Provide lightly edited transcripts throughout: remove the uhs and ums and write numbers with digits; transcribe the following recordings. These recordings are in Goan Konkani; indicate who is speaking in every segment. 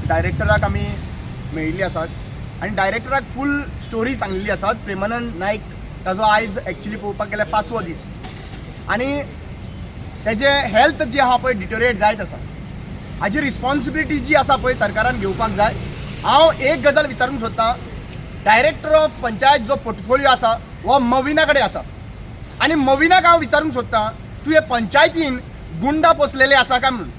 Speaker 1: डायरेक्टराक आमी मेळिल्ली आसात आनी डायरेक्टराक फूल स्टोरी सांगलेली आसात. प्रेमानंद नायक, ताजो आयज एक्चुली पळोवपाक गेल्यार पांचवो दीस आनी तेजे हेल्थ जी आहा पळय डिटोरिएट जायत आसा. हाजी रिस्पॉन्सिबिलिटी जी आसा पळय सरकारान घेवपाक जाय. हांव एक गजाल विचारूंक सोदतां, डायरेक्टर ऑफ पंचायत जो पोर्टफोलियो आसा हो मविना कडेन आसा आनी मविनाक हांव विचारूंक सोदतां, तूं हे पंचायतीन गुंडा पोसलेले आसा काय म्हणून.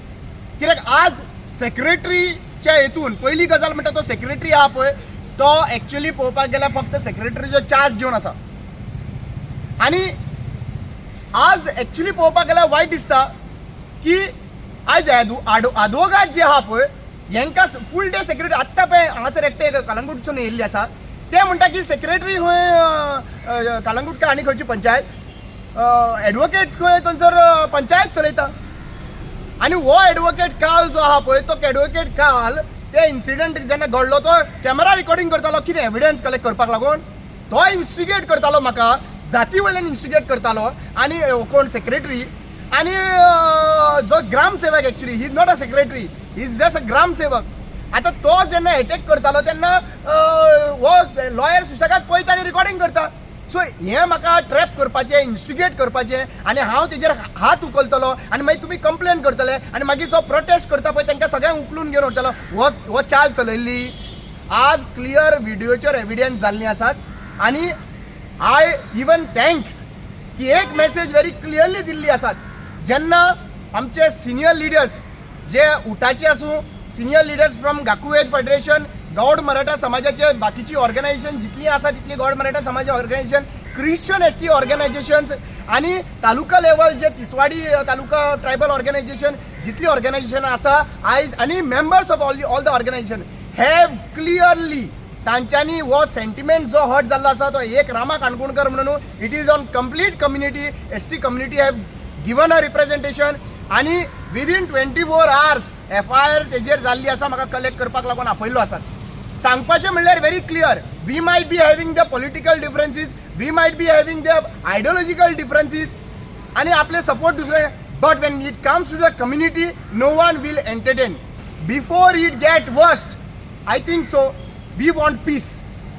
Speaker 1: कित्याक आज सेक्रेटरीच्या हेतून पयली गजाल म्हणटा, तो सेक्रेटरी आहा पळय, तो एक्चुअली पळोवपाक गेल्यार फक्त सेक्रेटरीचो चार्ज घेवन आसा. आनी आज एक्चुअली पळोवपाक गेल्यार वायट दिसता की आयज आदवोगाद जे आहा पळय, हेंकां फूल डे सेक्रेटरी. आत्तां पळय हांगासर एकटे कलंगूटसून येयल्ले आसा, ते म्हणटा की सेक्रेटरी खंय कलंगूट काय आनी खंयची पंचायत, एडवोकेट्स खंय थंयसर पंचायत चलयता. आनी हो एडवोकेट काल जो आहा पळय, तो एडवोकेट काल ते इन्सिडंट जेन्ना घडलो तो कॅमेरा रिकॉर्डिंग करतालो. कितें एविडन्स कलेक्ट करपाक लागून तो इन्स्टिगेट करतालो, म्हाका जाती वयल्यान इन्स्टिगेट करतालो. आनी कोण सेक्रेटरी आनी जो ग्रामसेवक, actually he is not a secretary, he is just a ग्रामसेवक. आतां तो जेन्ना एटॅक करतालो तेन्ना हो लॉयर सुशेगाद पळयता आनी रिकॉर्डिंग करता. सो हें म्हाका ट्रॅप करपाचें, इन्स्टिगेट करपाचें आनी हांव तेजेर हात उखलतलो आनी मागीर तुमी कंप्लेन करतले आनी मागीर जो प्रोटेस्ट करता पळय तांकां सगळ्यांक उखलून घेवन व्हरतलो. हो हो चाल चलयल्ली आज क्लियर व्हिडिओचेर एविडन्स जाल्ली आसात. आनी I even thanks की एक मेसेज व्हेरी क्लियरली दिल्ली आसात, जेन्ना आमचे सिनियर लिडर्स जे उटाचे आसूं, senior leaders from Gakuved federation, Gaud Maratha समाजाचे बाकीची ऑर्गनायझेशन जितली आसा तितली गौड मराठा समाज ऑर्गनायझेशन, क्रिश्चन एसटी ऑर्गनायझेशन्स आणि तालुका लेवल जे तिसवाडी तालुका ट्रायबल ऑर्गनायझेशन, जितली ऑर्गनायझेशन आसा आयज आनी members of all the organization have clearly तांच्यांनी हो सेंटिमेंट जो हर्ट जाल्लो आसा तो एक रामा काणकोणकर म्हणून, it is on complete community. ST community have given a representation आनी विदीन 24 hours FIR तेजेर जाल्ली आसा. म्हाका कलेक्ट करपाक लागून आपयल्लो आसा. सांगपाचें म्हणल्यार very clear, we might be having the political differences, we might be having the ideological differences आनी आपले सपोर्ट दुसरे, but when it comes to the community, no one will entertain. Before it get worst, I think so we want peace.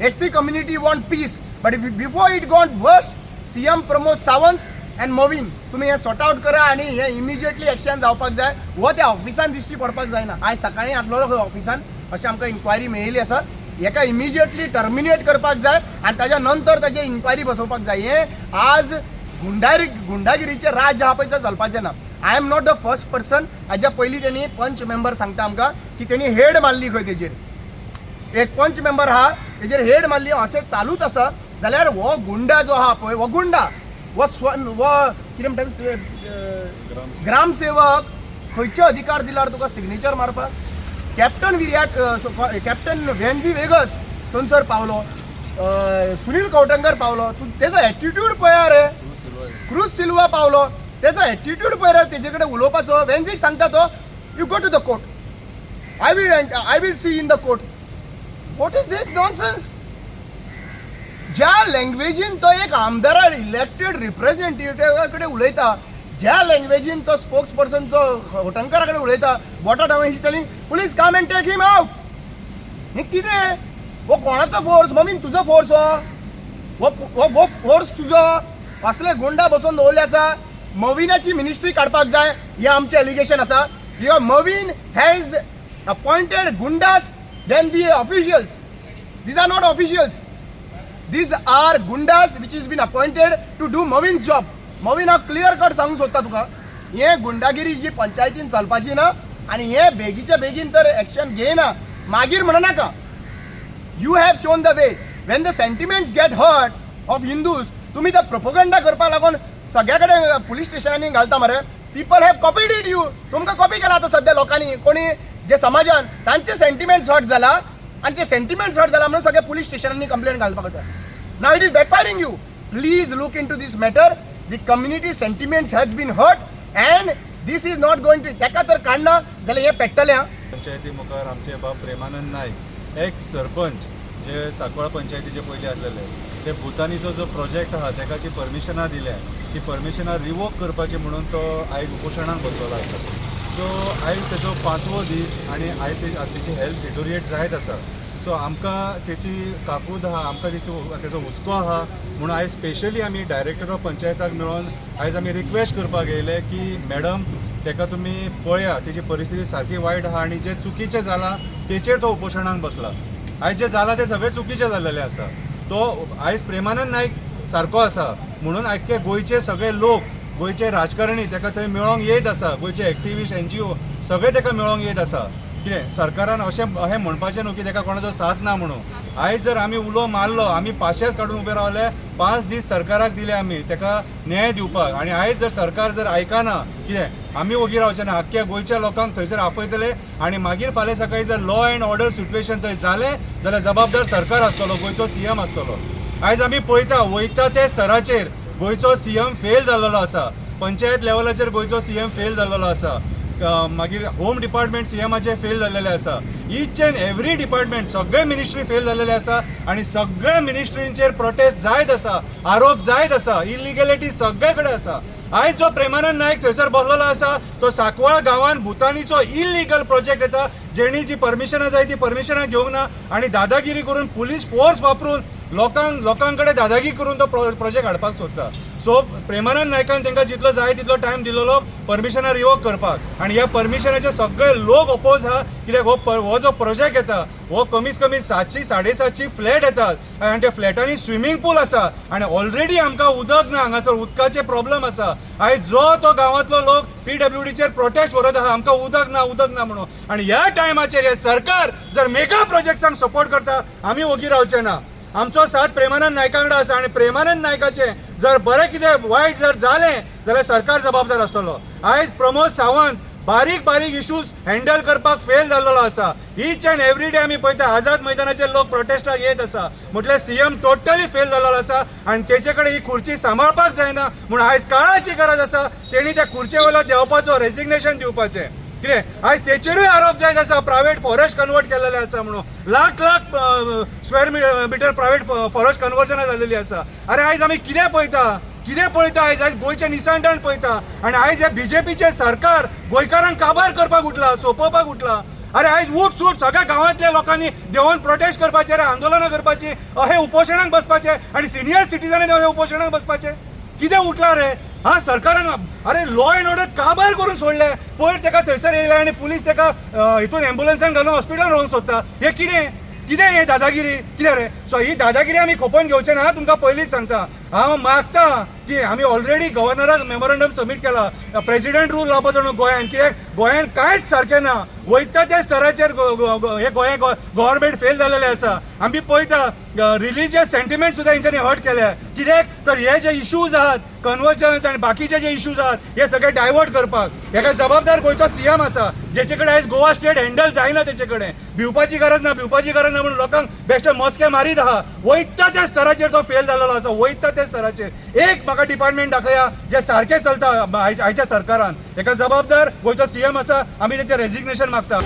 Speaker 1: ST community want peace, but if before it got worse, CM Pramod Sawant and Mavin, तुम्ही हे सॉर्ट आउट करा आणि हे इमिजिएटली एक्शन जावपाक जाय. हो त्या ऑफिसान दिश्टी पडपाक जायना. आयज सकाळी आसलेलो खंय ऑफिसान अशें आमकां इन्क्वायरी मेळिल्ली आसा. हेका इमिजिएटली टर्मिनेट करपाक जाय आनी ताच्या नंतर ताजे इन्क्वायरी बसोवपाक जाय. हे आज गुंडागिरीचें राज्य आहा पळय तें चलपाचें ना. I am not the first person. हाज्या पयलीं तेणी पंच मेंबर सांगता आमकां की तेणी हेड मारली खंय तेजेर. एक पंच मेंबर आहा, तेजेर हेड मारली. अशें चालूच आसा जाल्यार हो गुंडा जो आहा पळय, हो गुंडा, हो स्व हो कितें म्हणटा, ग्रामसेवक, खंयचे अधिकार दिल्यार तुका सिग्नेचर मारपाक? कॅप्टन विर्याट, कॅप्टन वेन्झी वेगस थंयसर पावलो, सुनील कवठणकर पावलो. तूं तेजो एटिट्यूड पळया रे. क्रूज सिल्वा पावलो, तेजो एटिट्यूड पळय रे तेजे कडेन उलोवपाचो. वेन्झीक सांगता तो, "You go to the court, I will see in the court." What is this nonsense? ज्या लँग्वेजीन तो एक आमदारा इलेक्टेड रिप्रेझेंटेटिव्हा कडेन उलयता, ज्या लँग्वेजीन तो स्पोक्स पर्सन तो होटंकरा कडेन उलयता, what are he's telling, "Police, come and take him out." हें कितें? हो कोणाचो फोर्स? ममीन तुजो फोर्स? हो हो हो फोर्स तुजो? असले गुंडा बसोवन दवरले आसा. मविनाची मिनिस्ट्री काडपाक जाय, हें आमचें एलिगेशन आसा. Your Mavin has appointed goondas than the officials. These are not officials. These are goondas which is been appointed to do Mavin's job. Mavin, हांव क्लियर कट सांगूंक सोदता तुका, हे गुंडागिरी जी पंचायतीन चलपाची ना आनी हे बेगीच्या बेगीन तर एक्शन घेयना, मागीर म्हणनाका. You have shown the way. When the sentiments get hurt of Hindus, तुम्ही त्या प्रोपोगंडा करपाक लागून सगळ्या कडेन पुलीस स्टेशनांनी घालता मरे. People have copied it, you. तुमकां कॉपी केला आतां सद्या लोकांनी. कोणी जे समाजान तांचे सेंटिमेंट्स हर्ट जाला आनी ते सेंटिमेंट्स हर्ट जाला म्हणून सगळे पुलीस स्टेशनांनी कंप्लेन घालपाक वता. Now it is backfiring you. Please look into this matter. The community sentiments has been hurt and this is not going to. ताका तर काडना जाल्यार हें पेट्टलें आं.
Speaker 2: पंचायती मुखार आमचे बाब प्रेमानंद नायक, एक्स सरपंच जे सांकवाळ पंचायतीचे पयलीं आसलेले, ते भुतानीचो जो प्रोजेक्ट आहा तेका जी परमिशनां दिल्या ती परमिशनां रिवोक करपाची म्हणून तो आयज उपोशणाक बसलेलो आसा. सो आयज तेजो पांचवो दीस आनी आयज तेजी हेल्थ डिटोरिएट जायत आसा. सो आमकां तेची काकूद आहा, आमकां तेजो हुस्को आहा, म्हणून आयज स्पेशली आमी डायरेक्टर ऑफ पंचायताक मेळोन आयज आमी रिक्वेस्ट करपाक येयले की मॅडम, तेका तुमी पळया, तेजी परिस्थिती सारकी वायट आहा आनी जें चुकीचें जालां तेचेर तो उपोशणाक बसला. आयज जें जालां तें सगळें चुकीचें जाल्लेलें आसा. तो आयज प्रेमानंद नायक सारको आसा म्हणून आख्खे गोंयचे सगळे लोक, गोंयचे राजकारणी तेका थंय मेळोंक येयत आसा. गोंयचे एक्टिविस्ट, एनजीओ सगळे तेका मेळोंक येयत आसा. कितें सरकारान अशें अहें म्हणपाचें न्हू की तेका कोणाचो साथ ना म्हणून. आयज जर आमी उलो मारलो, आमी पाशेंस काडून उबे रावले, 5 दीस सरकाराक दिले आमी तेका न्याय दिवपाक आनी आयज जर सरकार जर आयकना, कितें आमी ओगी रावचे ना. आख्ख्या गोंयच्या लोकांक थंयसर आपयतले आनी मागीर फाल्यां सकाळी जर लॉ एंड ऑर्डर सिट्युएशन थंय जालें जाल्यार जबाबदार सरकार आसतलो, गोंयचो सीएम आसतलो. आयज आमी पळयता, वयता त्या स्तराचेर गोंयचो सीएम फेल जाल्लो आसा. पंचायत लेवलाचेर गोंयचो सीएम फेल जाल्लो आसा. मागीर होम डिपार्टमेंट सीएमाचे फेल जाल्लेले आसा. इच एंड एवरी डिपार्टमेंट, सगळे मिनिस्ट्री फेल जाल्लेले आसा आनी सगळे मिनिस्ट्रींचेर प्रोटेस्ट जायत आसा, आरोप जायत आसा, इलिगेलिटी सगळे कडेन आसा. आयज जो प्रेमानंद नायक थंयसर बसलेलो आसा, तो सांकवाळ गांवान भुतानीचो इलिगल प्रोजेक्ट येता, जेणी जी परमिशनां जाय ती परमिशनां घेवंक ना आनी दादागिरी करून, पुलीस फोर्स वापरून, लोकां कडेन दादागिरी करून तो प्रोजेक्ट हाडपाक सोदता. सो प्रेमानंद नायकान तांकां जितलो जाय तितलो टायम दिलेलो परमिशनां रिवोक करपाक आनी ह्या परमिशनाचे सगळे लोक ओपोज आहा, कित्याक हो जो प्रोजेक्ट येता हो कमीत कमी 700 750 फ्लॅट येतात आनी त्या फ्लॅटांनी स्विमींग पूल आसा आनी ऑलरेडी आमकां उदक ना, हांगासर उदकाचे प्रॉब्लम आसा. आयज जो तो गांवांतलो लोक पीडब्ल्यूडीचेर प्रोटेस्ट व्हरत आहा, आमकां उदक ना, उदक ना म्हणून. आनी ह्या टायमाचेर हे सरकार जर मेगा प्रोजेक्ट्सांक सपोर्ट करता, आमी ओगी रावचे ना. आमचो साथ प्रेमानंद नायका वांगडा आसा आनी प्रेमानंद नायकाचें जर बरें कितें वायट जर जालें जाल्यार सरकार जबाबदार आसतलो. आयज प्रमोद सावंत बारीक बारीक इश्यूज हँडल करपाक फेल जाल्लो आसा. इच अँड एवरी डे आमी पळयता, आझाद मैदानाचेर लोक प्रोटेस्टाक येत आसा. म्हटल्यार सीएम टोटली फेल जाल्लो आसा आनी तेचे कडेन ही खुर्ची सांबाळपाक जायना म्हूण आयज काळाची गरज आसा, तेणी त्या खुर्चे वयलो देंवपाचो, रेजिग्नेशन दिवपाचें. कितें आयज तेचेरूय आरोप जायत आसा, प्रायवेट फॉरेस्ट कन्वर्ट केलेले आसा म्हणून. Lakh lakh square metre private forest कन्वर्जनां जाल्लेली आसा. अरे, आयज आमी कितें पळयता, कितें पळयता? आयज आयज गोंयचें निसंतान पळयता आनी आयज हे बीजेपीचें सरकार गोंयकारांक काबार करपाक उठला, सोंपोवपाक उठला. अरे, आयज उठ सूट सगळ्या गांवांतल्या लोकांनी देंवन प्रोटेस्ट करपाचे रे, आंदोलनां करपाची, अहे उपोशणाक बसपाचे आनी सिनियर सिटीजनांनी अहे उपोशणाक बसपाचे. कितें उठला रे हा सरकारान? अरे, लॉ एंड ऑर्डर काबार करून सोडले. पयर तेका थंयसर येयले आनी पुलीस तेका हितून एम्बुलन्सान घालून हॉस्पिटलान व्हरूंक सोदता. हे कितें कितें हे दादागिरी कितें रे? सो ही दादागिरी आमी खोपोवन घेवचे ना. तुमकां पयलींच सांगता, हांव मागता की आमी ऑलरेडी गव्हर्नराक मेमोरंडम सबमीट केला, प्रेसिडेंट रूल लावपाचो न्हू गोंयान. कित्याक गोंयान कांयच सारकें ना. वयता त्या स्तराचेर हे गोंय गव्हर्मेंट फेल जालेलें आसा. आमी पळयता, रिलिजियस सेंटिमेंट सुद्दां हेंच्यांनी हर्ट केल्या. कित्याक तर हे जे इश्यूज आहात, कन्वर्जन्स आनी बाकीचे जे इश्यूज आहात, हे सगळे डायवर्ट करपाक. हेका जबाबदार गोंयचो सीएम आसा, जेचे कडेन आयज गोवा स्टेट हँडल जायना. तेचे कडेन भिवपाची गरज ना, भिवपाची गरज ना म्हणून लोकांक बेश्टे मस्के मारीत आहा. वयता त्या स्तराचेर तो फेल जाल्लो आसा, वयता त्या स्तराचेर. एक म्हाका डिपार्टमेंट दाखया जे सारकें चलता आयच्या सरकारान. हेका जबाबदार गोंयचो सीएम आसा. आमी तेचें रेजिग्नेशन मागता.